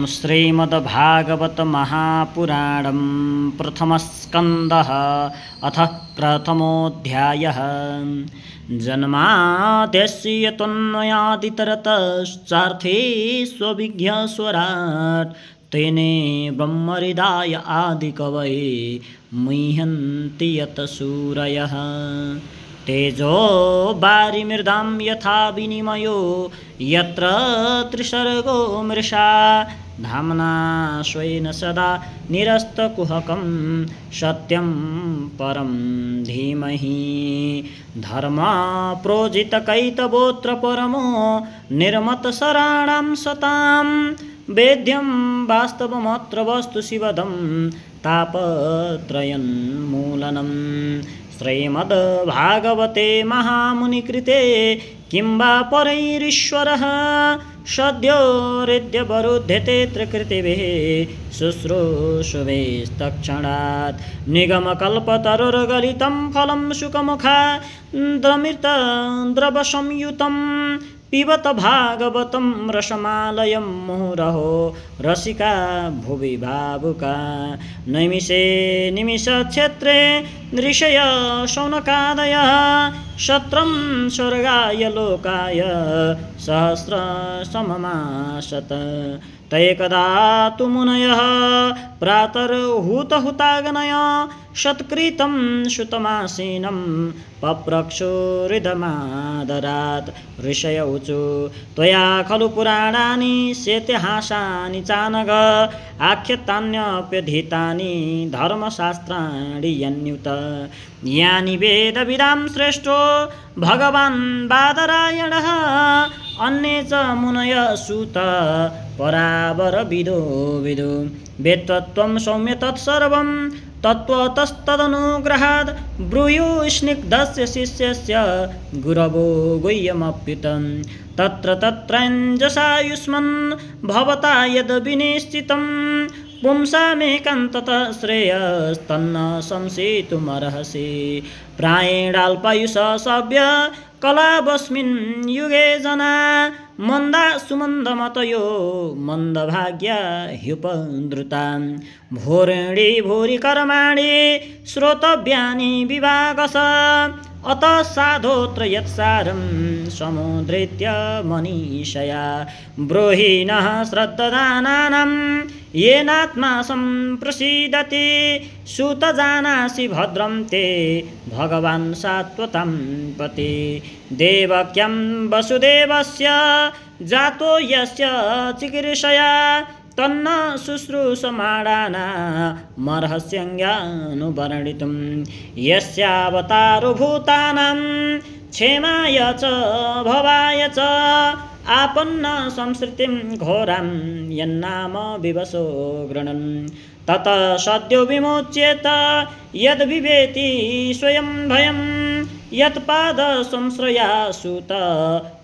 श्रीमद्भागवत महापुराणं प्रथमस्कन्धः अथ प्रथमोऽध्यायः। जन्माद्यस्य तन्मयादितरतश्चार्थेष्वभिज्ञस्वराट् तेने ब्रह्महृदाय आदिकवये मुह्यन्ति यत् सूरयः। तेजो वारिमृदां यथा विनिमयो यत्र त्रिसर्गो मृषा धाम्ना स्वेन सदा निरस्तकुहकं सत्यं परं धीमहि। धर्मप्रोजितकैतवोऽत्र परमो निर्मतसराणां सतां वेद्यं वास्तवमत्र वस्तु शिवदं तापत्रयोन्मूलनम्। श्रीमद्भागवते महामुनिकृते किं वा परैरीश्वरः सद्यो हृद्यवरुध्यते त्रिकृतिभिः शुश्रूषुभिस्तत्क्षणात्। निगमकल्पतरुर्गलितं फलं शुकमुखाद्रमितद्रवसंयुतं पिबत भागवतं रसमालयं मुहुरहो रसिका भुवि भावुका। नैमिषे निमिषक्षेत्रे ऋषय शौनकादयः शत्रं स्वर्गाय लोकाय सहस्रशममाशत। तैकदा तु मुनयः प्रातर्हुतहुताग्नय शतकृतं श्रुतमासीनं पप्रक्षुरिदमादरात्। ऋषय ऊचु त्वया खलु पुराणानि शेतिहासानि चानघ आख्यातान्यप्यधीतानि धर्मशास्त्राणि यन्युत। यानि वेदविदां श्रेष्ठो भगवान् बादरायणः अन्ये च मुनय सूत परावरविदो विदु। वेत्त्वं सौम्य तत्सर्वं तत्त्वतस्तदनुग्रहाद् ब्रूयुः स्निग्धस्य शिष्यस्य गुरवो गुह्यमप्युतं। तत्र तत्रञ्जसायुष्मन् भवता यद् विनिश्चितं पुंसामेकान्ततः श्रेयस्तन्न संशयितुमर्हसि। प्रायेणाल्पायुषः सभ्य कलावस्मिन् युगे जना मन्दा सुमन्दमतयो मन्दभाग्या ह्युपद्रुतान्। भूरिणि भूरि कर्माणि श्रोतव्यानि विभागश अतः साधोऽत्र यत्सारं समुद्धृत्य मनीषया। ब्रूहि नः श्रद्धानानां येनात्मा सम्प्रसीदति सूत जानासि भद्रं ते भगवान् सात्वतं पति। देवक्यं वसुदेवस्य जातो यस्य चिकीर्षया तन्न शुश्रूषमाणाना मर्हस्यज्ञानुवर्णितुं। यस्यावतारो भूतानां क्षेमाय च भवाय च आपन्न संसृतिं घोरां यन्नाम विवशो गृह्णन्। ततः सद्यो विमोच्येत यद्विवेति स्वयं भयं यत्पाद संश्रया सूत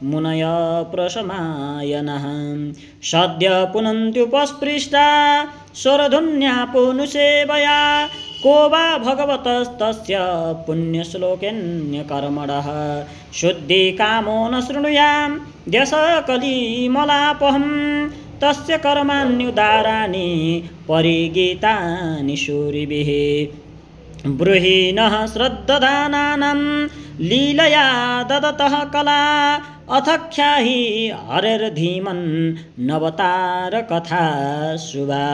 मुनय प्रशमायनः। सद्य पुनन्त्युपस्पृष्टा स्वरधुन्यापोनुसेवया को वा भगवतस्तस्य पुण्यश्लोकेऽन्यकर्मणः। शुद्धिकामो न शृणुयां द्यशकलिमलापहं तस्य कर्माण्युदाराणि परिगीतानि शूरिभिः। ब्रूहि नः श्रद्धानानां लीलया ददतः कला अथ ख्याहि हरेर्धीमन् नवतारकथा शुभा।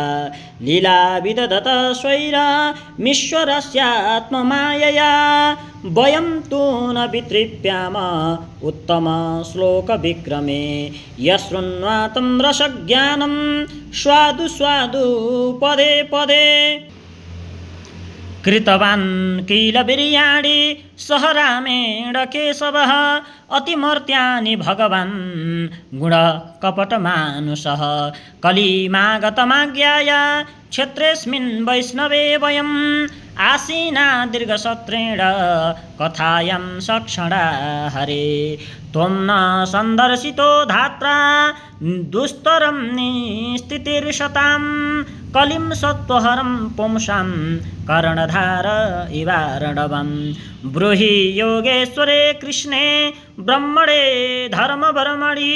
लीला विदधत स्वैरमीश्वरस्यात्ममायया वयं तु न वितृप्याम उत्तमश्लोकविक्रमे। यशृण्वातं रसज्ञानं स्वादु स्वादु पदे पदे कृतवान् किल बिर्याणि सह रामेण केशवः अतिमर्त्यानि भगवान् गुणकपटमानुषः। कलिमागतमाज्ञाया क्षेत्रेऽस्मिन् वैष्णवे वयम् आसीना दीर्घसत्रेण कथायां सक्षणा हरे त्वं न सन्दर्शितो धात्रा दुस्तरं निस्थितिर्शतां कलिं सत्त्वहरं पुंसां कर्णधार इवार्णवं ब्रूहि योगेश्वरे कृष्णे ब्रह्मणे धर्मवर्मणि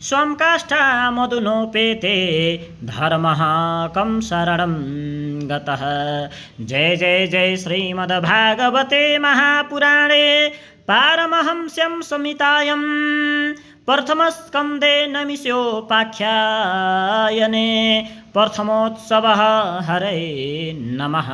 स्वं काष्ठा मधुनोपेते धर्मः कं शरणं गतः। जय जय जय श्रीमद्भागवते महापुराणे पारमहंस्यं संहितायां प्रथमस्कन्धे नमिषोपाख्यायने प्रथमोत्सवः हरे नमः।